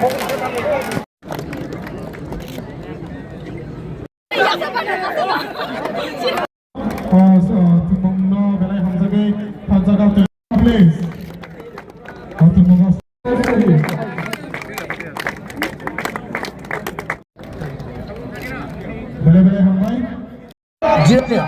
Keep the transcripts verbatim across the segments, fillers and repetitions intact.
Oh, so, tumungno belai hamjagwi thansa kha, please. Oh, tumungno belai belai hambai. Junior.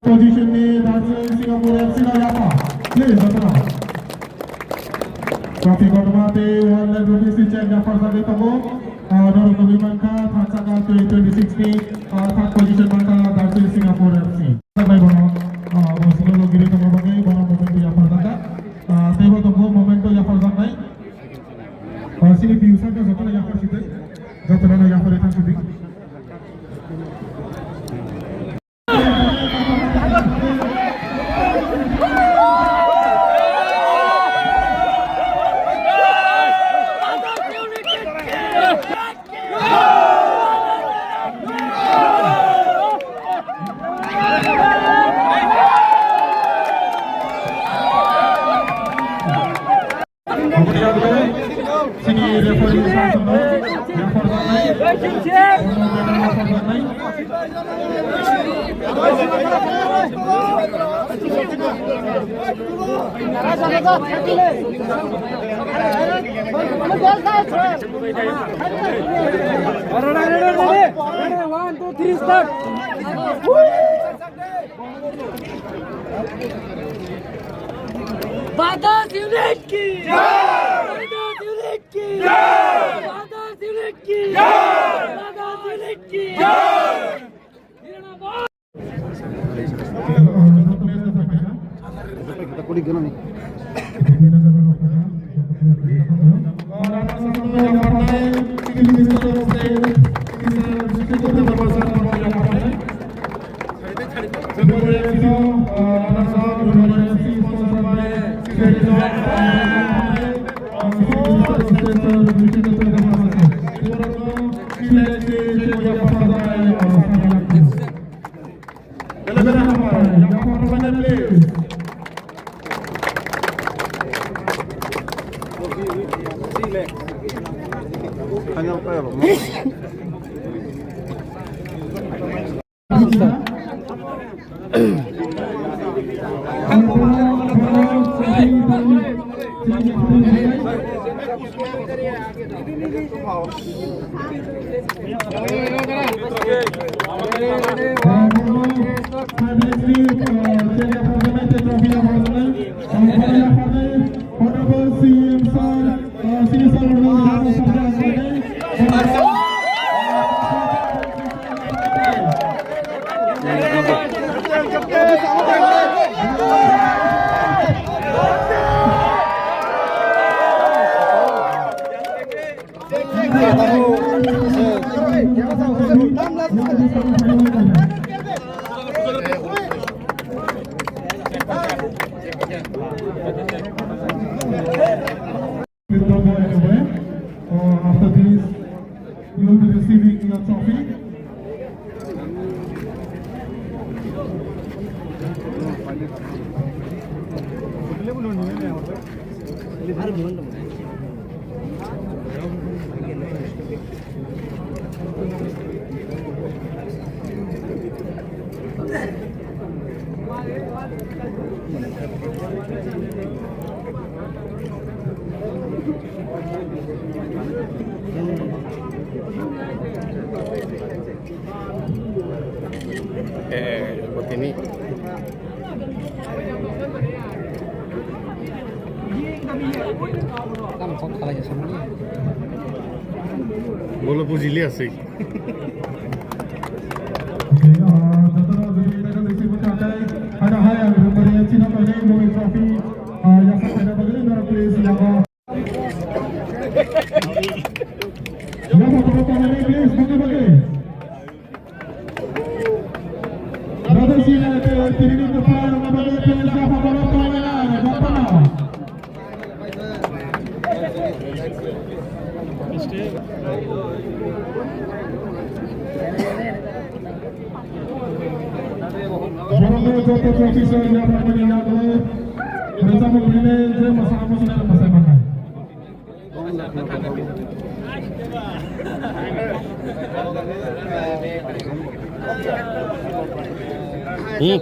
Position ni Darjeeling Singapore F C no yapha. Please, apna. Trophy kotorma tei one lakh rupees ni cheque yapharjagwi tongo. Ah, norok nugwi mankha, thansa kha twenty twenty-six ni, ah, third position mankha Darjeeling Singapore F C. Bai bono, ah, bo silo logiri tongma bagwi bono memento yapharjakha. Ah, teibo tongo memento yapharjaknai. Ah, sini piu saka jotono yaphar sidi. Jotono yaphar thang sidi. Sini referee sa sampai, referee sampai. One, two, three, start. Badas unit ki! Badas unit ki! Badas unit ki! Badas unit ki! After this, you will be receiving your trophy. Eh, botini. Bolo bujili ase. Ah, jotono jodi taikha lisi bwkha tei haino hai ang rwmani china tonwi boni trophy, ah, yaksa khaina bagwi norok please yago. Yago borok tongnai please boni bagwi. Brother sina tei tini ni kwpha rwna bagwi please yago borok tongnai na jotono. Borokno joto trophy soi yaphangmani yago rwchapmung rinai je mwsana muchungsa mwsai mannai. Hmm.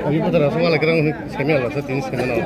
Ini putar asal malah kira ini semi alas, ini semi alas.